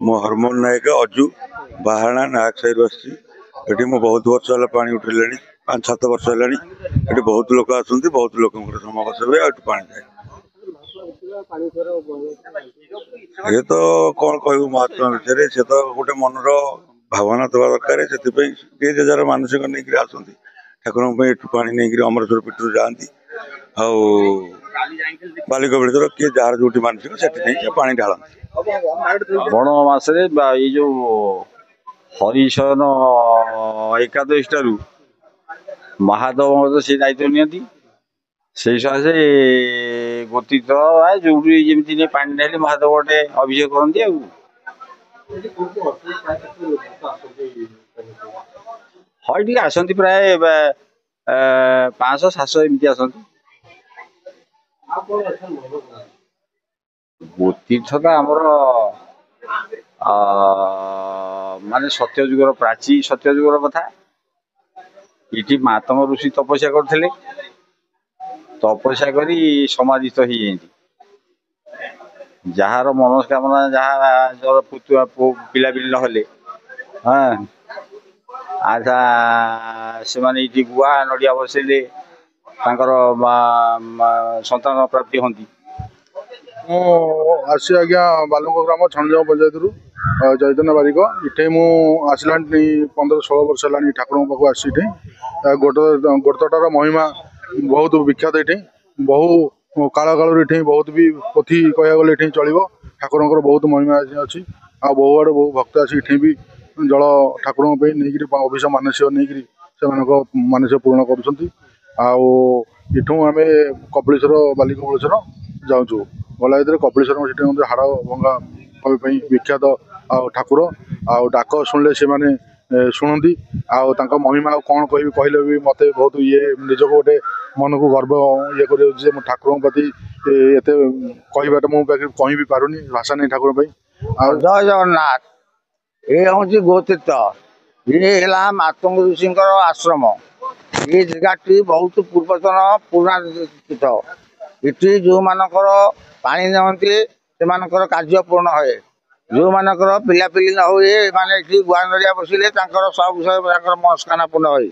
ମୁଁ ହରମୋହନ ନାୟକ, ଅଜୁ ବାହାଣା ନାୟକ ସାହିରୁ ଆସିଛି। ଏଠି ମୁଁ ବହୁତ ବର୍ଷ ହେଲା ପାଣି ଉଠେଇଲିଣି, 5-7 ବର୍ଷ ହେଲାଣି। ଏଠି ବହୁତ ଲୋକ ଆସନ୍ତି, ବହୁତ ଲୋକଙ୍କର ସମାବେଶ ହୁଏ ଆଉ ଏଠି ପାଣି ଯାଏ। ଏ ତ କଣ କହିବୁ ମହାତ୍ମା ବିଷୟରେ, ସେ ତ ଗୋଟେ ମନର ଭାବନା ଥିବା ଦରକାର। ସେଥିପାଇଁ ଯିଏ ଯାହାର ମାନସିକ ନେଇକିରି ଆସନ୍ତି ଠାକୁରଙ୍କ ପାଇଁ, ଏଠୁ ପାଣି ନେଇକିରି ଅମରେଶ୍ୱର ପୀଠରୁ ଯାଆନ୍ତି ଆଉ ବାଲିକପିଳେଶ୍ୱର, କିଏ ଯାହାର ଯୋଉଠି ମାନସିକ ସେଠି ନେଇକି ପାଣି ଢାଳନ୍ତି। ଶ୍ରାବଣ ମାସରେ ବା ଏଇ ଯୋଉ ହରିଶୟନ ଏକାଦଶୀ ଠାରୁ ମହାଦେବଙ୍କ ସେ ଦାୟିତ୍ୱ ନିଅନ୍ତି। ସେଇ ସକାଶେ ଗୋତିତ ଯୋଉଠି ଯେମିତି ନେଇ ପାଣି ଢାଳି ମହାଦେବ ଗୋଟେ ଅଭିଷେକ କରନ୍ତି। ଆଉ ହଁ, ଟିକେ ଆସନ୍ତି ପ୍ରାୟ 500-700 ଏମିତି ଆସନ୍ତି। ଗୋତୀର୍ଥ ତ ଆମର ମାନେ ସତ୍ୟଯୁଗର, ପ୍ରାଚୀ ସତ୍ୟଯୁଗର କଥା। ଏଠି ମାତଙ୍ଗ ଋଷି ତପସ୍ୟା କରୁଥିଲେ, ତପସ୍ୟା କରି ସମାଧିସ୍ଥ ହେଇଯାଇଛନ୍ତି। ଯାହାର ମନସ୍କାମନା, ଯାହା ପିଲାପିଲି ନହେଲେ, ହଁ ଆଚ୍ଛା, ସେମାନେ ଏଇଠି ଗୁଆ ନଡ଼ିଆ ବସେଇଲେ ତାଙ୍କର ସନ୍ତାନ ପ୍ରାପ୍ତି ହୁଅନ୍ତି। ମୁଁ ଆସିଛି ଆଜ୍ଞା ବାଲୁଙ୍କ ଗ୍ରାମ ଛଣଜଙ୍ଗ ପଞ୍ଚାୟତରୁ ଚୈତନ୍ୟ ବାରିକ। ଏଠି ମୁଁ ଆସିଲାଣି 15-16 ବର୍ଷ ହେଲାଣି ଠାକୁରଙ୍କ ପାଖକୁ ଆସିଛି। ଏଠି ଗୋଟତଟାର ମହିମା ବହୁତ ବିଖ୍ୟାତ। ଏଠି ବହୁ କାଳ କାଳରୁ ଏଠି ବହୁତ ବି ପୋଥି କହିବାକୁ ଗଲେ ଏଠି ଚଳିବ। ଠାକୁରଙ୍କର ବହୁତ ମହିମା ଅଛି ଆଉ ବହୁ ଆଡ଼ୁ ବହୁ ଭକ୍ତ ଆସି ଏଠି ବି ଜଳ ଠାକୁରଙ୍କ ପାଇଁ ନେଇକିରି ଅଭିଷେକ ମାନସିକ ନେଇକିରି ସେମାନଙ୍କ ମାନସିକ ପୂରଣ କରୁଛନ୍ତି। ଆଉ ଏଠୁ ଆମେ କପିଳେଶ୍ୱର, ବାଲି କପିଳେଶ୍ୱର ଯାଉଛୁ। ଗଲା ଭିତରେ କପିଳେଶ୍ୱର ସେଠି ମଧ୍ୟ ହାଡ଼ ଭଙ୍ଗା ପାଇଁ ବିଖ୍ୟାତ ଆଉ ଠାକୁର, ଆଉ ଡାକ ଶୁଣିଲେ ସେମାନେ ଶୁଣନ୍ତି। ଆଉ ତାଙ୍କ ମହିମା ଆଉ କ'ଣ କହିବି, କହିଲେ ବି ମୋତେ ବହୁତ ଇଏ ନିଜକୁ ଗୋଟେ ମନକୁ ଗର୍ବ ଇଏ କରିଯାଉଛି ଯେ ମୁଁ ଠାକୁରଙ୍କ ପ୍ରତି ଏତେ କହିବାଟା ମୁଁ ପାଖରେ କହି ବି ପାରୁନି, ଭାଷା ନାହିଁ ଠାକୁରଙ୍କ ପାଇଁ। ଆଉ ଜୟ ଜଗନ୍ନାଥ। ଏ ହେଉଛି ଗୋତୀର୍ଥ, ଇଏ ହେଲା ମାତଙ୍ଗ ଋଷିଙ୍କର ଆଶ୍ରମ। ଏ ଜାଗାଟି ବହୁତ ପୂର୍ବତନ ପୁରୁଣା ତୀର୍ଥ। ଏଠି ଯେଉଁମାନଙ୍କର ପାଣି ନିଅନ୍ତି ସେମାନଙ୍କର କାର୍ଯ୍ୟ ପୂର୍ଣ୍ଣ ହୁଏ। ଯେଉଁମାନଙ୍କର ପିଲାପିଲି ନ ହୁଏ, ଏମାନେ ଏଠି ଗୁଆ ନଡ଼ିଆ ବସିଲେ ତାଙ୍କର ସବୁ ତାଙ୍କର ମନସ୍କାମନା ପୂର୍ଣ୍ଣ ହୁଏ।